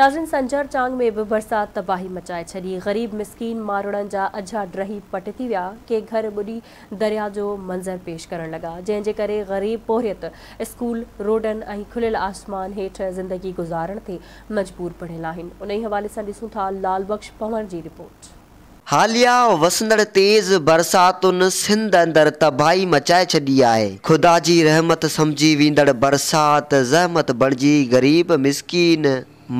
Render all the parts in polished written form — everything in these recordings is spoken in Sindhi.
ناظرين سنجر چانگ ۾ به برسات تباهي مچائي ڇڏي، غريب مسڪين ماروئڙن جا اجها ڊهي پٽ ٿي ويا، ڪي گهر ٻڏي درياء جو منظر پيش ڪرڻ لڳا، جنهن جي ڪري غريب پورهيت اسڪول، روڊن ۽ کليل آسمان هيٺ زندگي گذارڻ تي مجبور بڻيل آهن. انهي حوالي سان ڏسون ٿا لال بخش پنهور جي رپورٽ. حاليه وسندڙ تيز برساتن سنڌ اندر تباهي مچائي ڇڏي آهي. خدا جي رحمت سمجهي ويندڙ برسات زحمت بڻجي غريب مسڪين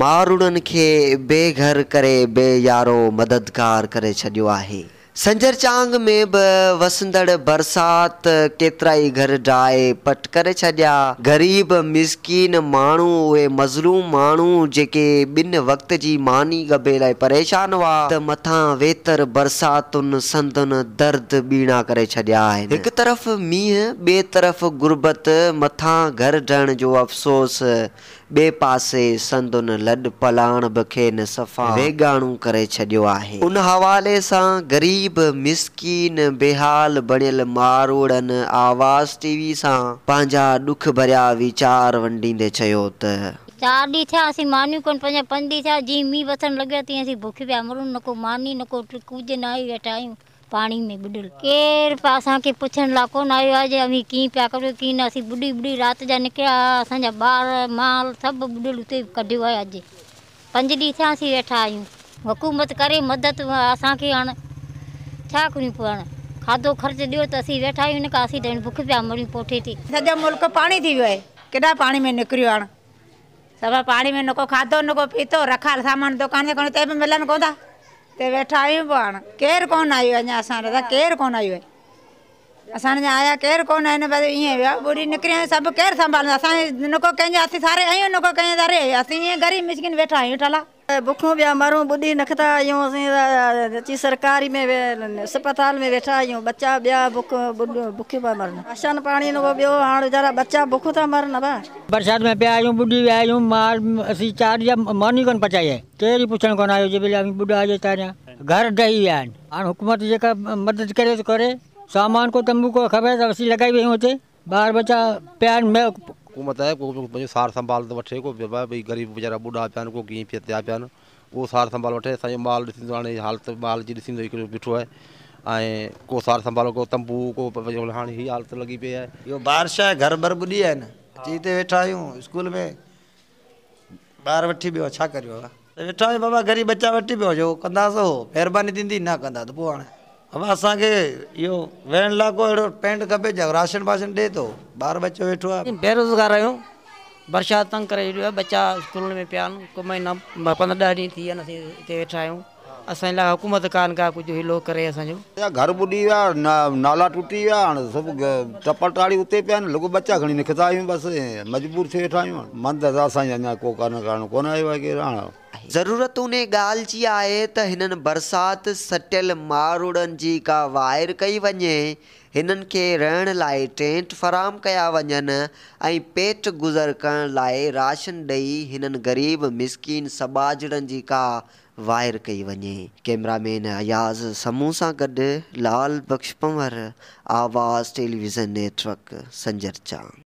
ماروئڙن کي بي گهر ڪري بي يارو مددگار ڪري ڇڏيو آهي. سنجر چانگ ۾ به وسندڙ برسات ڪيترائي گهر ڊاهي پٽ ڪري ڇڏيا. غريب مسڪين ماڻهو اهي مظلوم ماڻهو جيڪي ٻن وقت جي ماني ڳڀي لاء پريشان هئا ته مٿان ويتر برساتن سندن درد ٻيڻا ڪري ڇڏيا آهن. هڪ طرف مينهن ٻئي طرف غربت مٿان گهر ڊهڻ جو افسوس ٻئي پاسي سندن لڏ پلاڻ به کين صفا ويڳاڻو ڪري ڇڏيو آهي. ان حوالي سان غريب، مسڪين، بيحال بڻيل ماروئڙن آواز ٽي وي سان پنهنجا ڏک ڀريا ويچار ونڊيندي چيو ته. چار ڏينهن ٿيا اسين مانيون ڪونه پچايون پنج ڏينهن ٿيا جيئن مينهن وسڻ لڳو آهي تيئن اسين بک پيا مرون نه ڪو ماني نه ڪو ڪجهه نه آهي ويٺا آهيون. پاڻي ۾ ٻڏل. ڪير به اسان کي پڇڻ لاء ڪونه آيو آهي جي اوهين ڪيئن پيا ڪريو ڪيئن نه اسين ٻڏي ٻڏي رات جا نڪريا ها اسان جا ٻار مال سڀ ٻڏل اتي ڪڍيو آهي اڄ پنج ڏينهن ٿيا اسين ويٺا آهيون حڪومت ڪري مدد اسان کي هاڻ ڇا ڪريون پوء هاڻ کاڌو خرچ ڏيو ته اسين ويٺا آهيون نه ڪا اسين ته هن بک پيا مريون پوٺي تي. سڄو ملڪ پاڻي ٿي ويو آهي ڪيڏا پاڻي ۾ نڪريو هاڻ سڀ پاڻي ۾ نڪو کاڌو نڪو پيتو رکال سامان دڪان تي کڻي تي به ملن ڪونه ٿا تي ويٺا آهيون پوء هاڻ ڪير ڪونه آيو اڃا اسان وٽ ڪير ڪونه آيو آهي اسان اڃا آيا ڪير ڪونه آهن بس ائين ويا ٻڏي نڪري آيا سڀ ڪير سنڀالندو اسان نڪو ڪنهن جا اسين ساري آهيون نڪو ڪنهن جا ساري اسين ائين غريب مسڪين ويٺا آهيون ٺلا. بکون پيا مرون ٻڏي نڪتا آهيون اسين اچي سرڪاري ۾ اسپتال ۾ ويٺا آهيون ٻچا ٻيا بک بکيون پيا مرن راشن پاڻي نه ٻيو هاڻ ويچارا ٻچا بک ٿا مرن ڀا. برسات ۾ پيا آهيون ٻڏي ويا آهيون مال اسين چار ڏينهن ماني ڪونه پچائي آهي ڪير ئي پڇڻ ڪونه آيو جي ڀلي اوهين ٻڏا آهيو تاريان گهر ڊهي ويا آهن هاڻ حڪومت جيڪا مدد ڪري ته ڪري سامان ڪو تنبو ڪو کپي ته اسين لڳائي ويون هتي ٻار ٻچا پيا آهن. حڪومت آهي ڪو پنهنجو سار سنڀال ته وٺي ڪو ڀئي غريب ويچارا ٻڏا پيا آهن ڪو ڪيئن پيا ٿيا پيا آهن اهو سار سنڀال وٺي اسان جو مال ڏسندو هاڻي حالت مال جي ڏسندو هڪڙو بيٺو آهي ۽ ڪو سار سنڀال ڪو تنبو ڪو هاڻي هي حالت لڳي پئي آهي. اهو بارش آهي گهر بر ٻڏي ويا آهن اچي هتي ويٺا آهيون اسڪول ۾ ٻار وٺي پيو ڇا ڪريون بابا ويٺا آهيون بابا غريب ٻچا وٺي پيو جو ڪندا سو مهرباني ٿيندي نه ڪندا ته پوء هاڻي بابا اسان کي اهو ويهڻ لاء ڪو اهڙو ٽينٽ کپي جيڪو راشن باشن ڏي ٿو ٻار ٻچو ويٺو آهي. بيروزگار آهيون برسات تنگ ڪري ڇڏيو آهي ٻچا اسڪولن ۾ پيا آهن ڪو مهينا 15 10 ڏينهن ٿي ويا آهن اسين هتي ويٺا آهيون اسان لاء حڪومت ڪا نه ڪا ڪجهه حيلو ڪري اسان جو. گهر ٻڏي ويا نالا ٽٽي ويا هاڻ سڀ ٽپڙ ٽاڙي اتي پيا آهن لڳو ٻچا کڻي نڪتا آهيون بس مجبور ٿي ويٺا آهيون مند ته اسان جي اڃا ڪو ڪارڻ ڪارڻ ڪونه آيو آهي ڪير هاڻ. ضرورت انهي ڳالهه جي آهي ته هنن برسات سٽيل ماروئڙن جي ڪا واهر ڪئي وڃي، هنن کي رهڻ لاء ٽينٽ فراهم ڪيا وڃن ۽ پيٽ گذر ڪرڻ لاء راشن ڏئي هنن غريب مسڪين سٻاجهڙن جي ڪا واهر ڪئي وڃي. ڪئميرا مين اياز سمون سان گڏ Lal Bakhsh Panhwar, Awaz television network, Sanjar Chang.